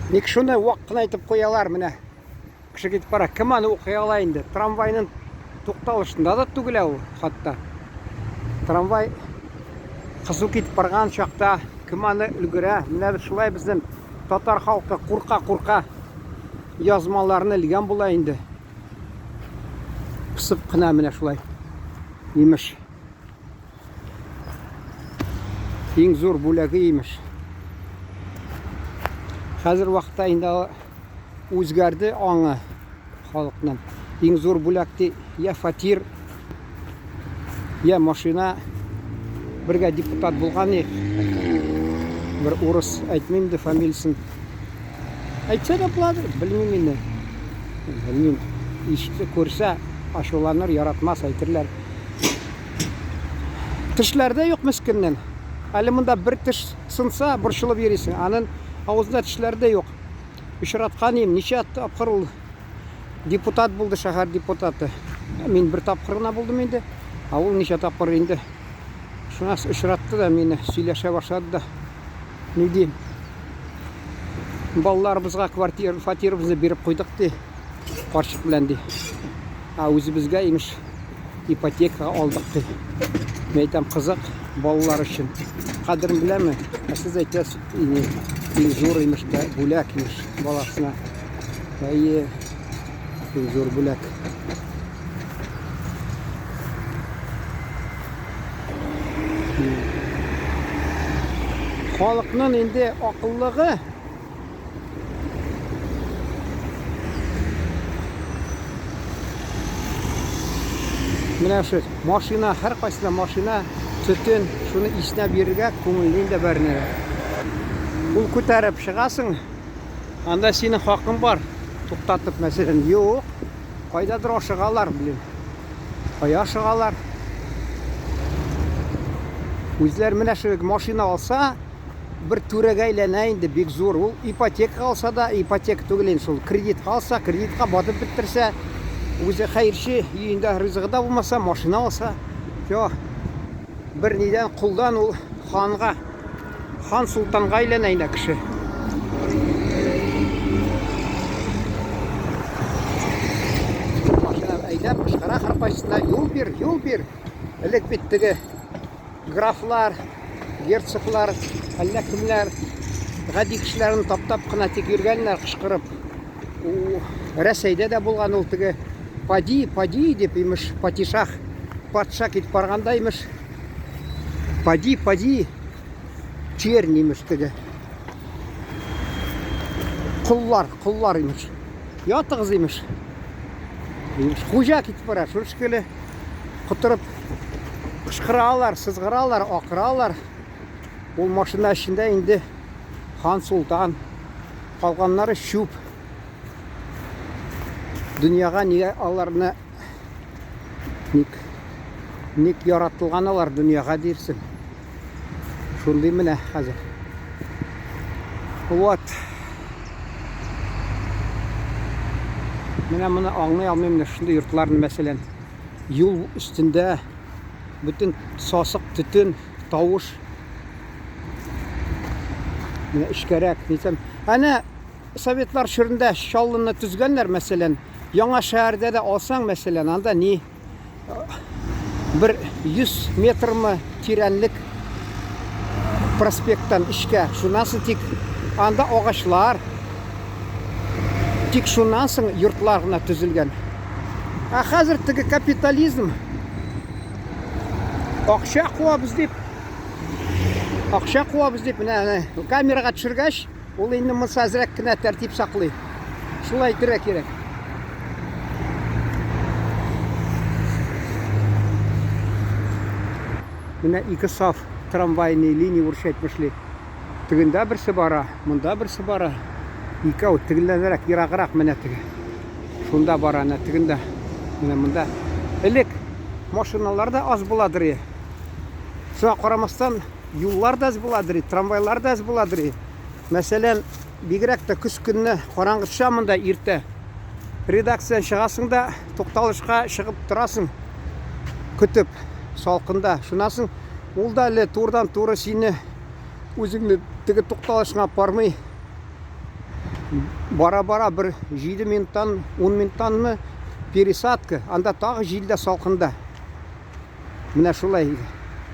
Ник шуны вак кына итеп куялар менә. Кеше китеп бара. Кем аны укый ала инде? Трамвайның тукталышында да түгел ул хатта. Трамвай кызу китеп барган чакта кем аны өлгерә? Менә шулай безнең татар халкы курка-курка язмаларны элгән була инде. Пысып кына менә шулай. Имеш. Иң зур бүләге имеш. Хәзер вакытта инде үзгәрде аңы халыкның. Иң зур бүләк ди, я фатир, я машина. Бергә депутат булган ик. Бер урыс, әйтмим инде фамилиясен. Әйтсә дә буладыр, белмим инде. Белмим. Ишетсе, күрсә, ачуланыр, яратмас, әйтерләр. Тешләр дә юк мескеннең. Әле монда бер теш сынса, борчылып йөрисең. Анын авызында тешләр дә юк. Очраткан идем, ничә тапкыр ул депутат булды, шәһәр депутаты. Мин бер тапкыр гына булдым инде. Ә ул ничә тапкыр инде. Шуннан очратты да мине, сөйләшә башлады да. Ни дим? Балаларыбызга квартира, фатирыбызны биреп куйдык ди. Карчык белән ди. Ә үзебезгә имеш ипотекага алдык ди. Мин әйтәм, кызык, балалар өчен. Кадерен беләме? Ә сез әйтәсез, иң, иң зур имеш бүләк имеш баласына. Әйе, иң зур бүләк. Халыкның инде акыллыгы Менә шу машина, һәр кайсында машина, төтен, шуны иснәп йөрергә күңелле инде бәренә. Кул күтәреп чыгасың, анда синең хакың бар. Туктатып, мәсәлән, юк. Кайдадыр ашыгалар, блин. Кая ашыгалар? Үзләр менә шу машина алса, бер түрәгә әйләнә инде, бик зур. Ул ипотека алса да, ипотека түгел инде шул, кредитка алса, кредитка батып бетерсә, үзе хәерче, өендә ризыгы да булмаса, машина алса, все. Бер нидән кулдан ул ханга, хан султанга әйләнә инде кеше. Машина әйдәп кычкыра һәркайсына, юл бир, юл бир. Элек бит теге графлар, герцоглар, әллә кемнәр гади кешеләрне таптап кына тик йөргәннәр кычкырып. Рәсәйдә дә булган ул теге пади, пади дип имеш, падишах, патша китеп барганда имеш, пади, пади, чернь имеш теге. Коллар, коллар имеш. Ятыгыз имеш. Имеш, хуҗа китеп бара, шул шикелле котырып кычкыралар, сызгыралар, акыралар. Ул машина эчендә инде хан султан, калганнары чүп. Дөньяга нигә аларны ник ник яратылган алар дөньяга дирсең. Шундый менә хәзер. Вот. Менә моны аңлый алмыйм менә шундый йортларны, мәсәлән, юл өстендә бөтен сасык төтен, тавыш. Менә эчкәрәк, нитәм. Әнә советлар чорында Чаллыны төзгәннәр, мәсәлән, яңа шәһәрдә дә алсаң, мәсәлән, анда ни бер 100 метрмы тирәнлек проспекттан эчкә. Шуннан соң тик анда агачлар, тик шуннан соң йортлар гына төзелгән. Ә хәзер теге капитализм акча куабыз дип, акча куабыз дип, менә камерага төшергәч, Ул инде монысы әзрәк кенә тәртип саклый. Шулай әйтергә кирәк. Менә ике саф трамвайный линия урысча әйтмешли. Тегендә берсе бара, монда берсе бара. Икәү тегеләррәк, ераграк менә теге. Шунда бара, әнә тегендә. Менә монда. Элек машиналар да аз буладыр. Шуңа карамастан, Юллар да әз буладыр, трамвайлар да әз буладыр. Мәсәлән, бигрәк тә көз көнне караңгы төшә монда иртә. Редакциядән чыгасың да, тукталышка чыгып торасың, көтеп, салкында. Шуннан соң ул да әле турыдан-туры сине үзеңне теге тукталышыңа апармый. Бара-бара бер 7 минуттан, 10 минуттанмы пересадка, анда тагы җилдә салкында. Менә шулай.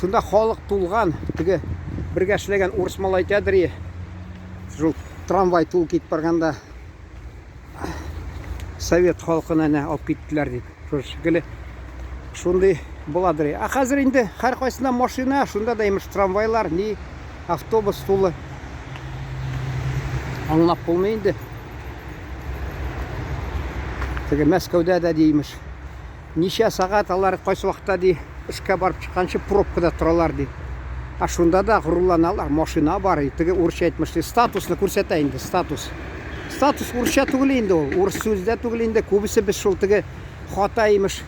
Шунда халык тулган, теге бергә эшләгән урыс малай әйтәдер, шул трамвай тулып китеп барганда совет халкын әнә алып киттеләр дип. Шул шикелле шундый буладыр. Ә хәзер инде һәркайсында машина, шунда да имеш трамвайлар, ни автобус тулы. Аңлап булмый инде. Теге Мәскәүдә дә ди имеш. Ничә сәгать алар кайсы вакытта ди эшкә барып чыкканчы пробкада торалар ди. Ә шунда да горурланалар, машина бар, теге урысча әйтмешли, статусны күрсәтә инде, статус. Статус урысча түгел инде ул, урыс сүзе дә түгел инде, күбесе без шул теге хата имеш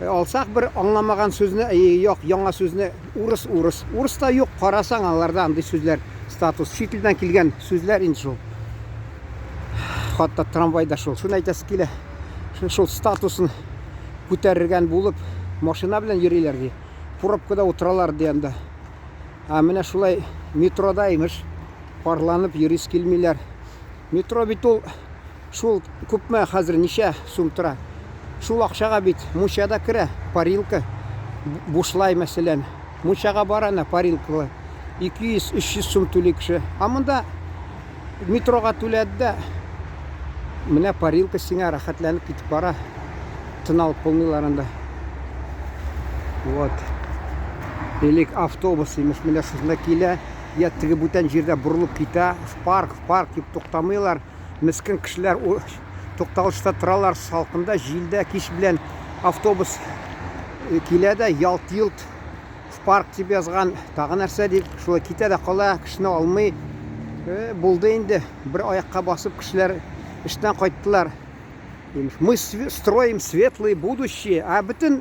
алсак бер аңламаган сүзне, юк, яңа сүзне урыс урыс. Урыста юк, карасаң аларда андый сүзләр, статус, чит илдән килгән сүзләр инде шул. Хатта трамвайда шул. Шуны әйтәсе килә. Шул статусын күтәрергән булып, машина белән йөриләр ди. Пробкада утыралар ди анда. Ә менә шулай метрода имеш парланып йөрис килмиләр. Метро бит ул шул күпме хәзер ничә сум тора. Шул акчага бит мунча да керә, парилка бушлай мәсәлән. Мунчага бар әнә парилкалы. 200-300 сум түли кеше. Ә монда Метрога түләде дә, менә парилка сиңа рәхәтләнеп китеп бара. Тын алып булмыйлар анда. Вот. Элек автобус имеш, менә шушында килә, я теге бүтән җирдә борылып китә, в парк, в парк дип туктамыйлар. Мескен кешеләр тукталышта торалар, салкында, җилдә, кич белән автобус э, килә дә ялт-йолт В парк дип язган, тагы нәрсә дип, шулай китә дә кала, кешене алмый. Э, булды инде, бер аякка басып кешеләр эштән кайттылар. Мы строим светлое будущее. А бөтен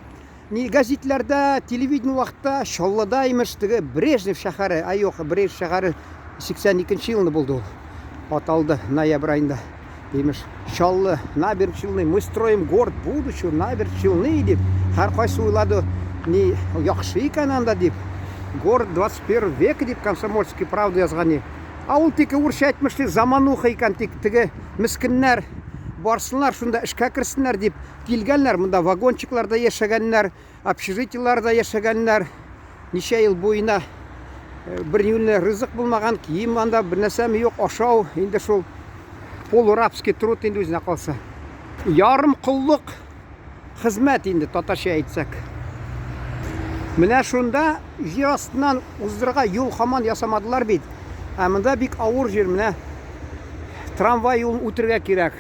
ни газетләрдә, телевидение вакытта Чаллыда имеш теге Брежнев шәһәре, а юк, Брежнев шәһәре 82 елны булды ул. Аталды ноябрь аенда. Имеш, Чаллы, Набережные Челны, мы строим город будущего, Набережные Челны, дип, һәркайсы уйлады, ни яхшы икән анда дип. Город 21 века дип Комсомольский правда язган ни. А ул тик урысча әйтмешли замануха икән, тик теге мескеннәр барсыннар, шунда эшкә керсеннәр дип килгәннәр, монда вагончикларда яшәгәннәр, Общежитиеларда яшәгәннәр ничә ел буена э, бер юньле ризык булмаган, кием анда бер нәрсәме юк, ашау инде шул полурабский труд инде үзенә калса. Ярым коллык хезмәт инде татарча әйтсәк. Менә шунда җир астыннан уздырырга юл һаман ясамадылар бит. Ә монда бик авыр җир, менә трамвай юлын үтергә кирәк.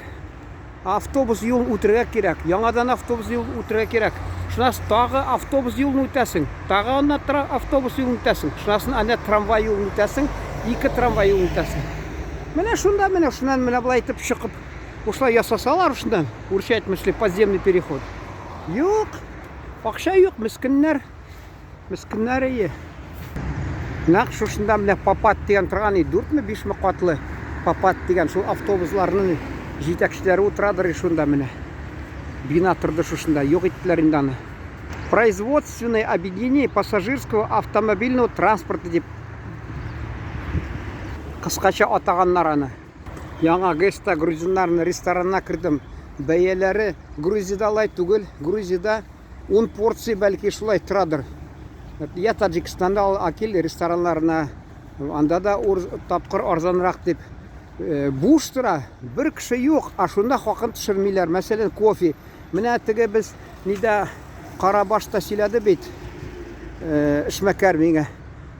Автобус юлын үтергә кирәк. Яңадан автобус юлын үтергә кирәк. Шуннан тагы автобус юлын үтәсең. Тагы аннан автобус юлын үтәсең. Шуннан әнә трамвай юлын үтәсең. Ике трамвай юлын үтәсең. Менә шунда менә шуннан менә болай итеп чыгып, шулай ясасалар шуннан, урысча әйтмешли, подземный переход. Юк. Акча юк, мескеннәр. Мескеннәр ие. Нәкъ шушында менә Папат дигән торган и дүртме, бишме катлы Папат дигән шул автобусларның җитәкчеләре утырадыр и шунда менә. Бина торды шушында, юк иттеләр инде аны. Производственное объединение пассажирского автомобильного транспорта дип кыскача атаганнар аны. Яңа ГЭСта грузиннарның ресторанына кердем. Бәяләре Грузиядә алай түгел. Грузиядә Ун порция бәлки шулай торадыр. Я Таджикстанда Акил рестораннарына анда да ур тапкыр арзанрак дип э, буш тора, бер кеше юк, а шунда хакын төшермиләр. Мәсәлән, кофе. Менә теге без нидә Карабашта сөйләде бит. Э, эшмәкәр миңа.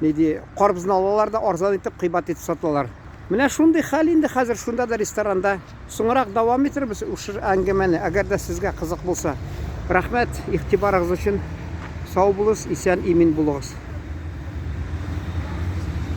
Ни ди, карбызны алалар да арзан итеп, кыйбат итеп саталар. Менә шундый хәл инде хәзер шунда да ресторанда. Соңрак дәвам итербез шушы әңгәмәне, әгәр дә сезгә кызык булса. Рәхмәт игътибарыгыз өчен. Сау булыгыз, исән-имин булыгыз.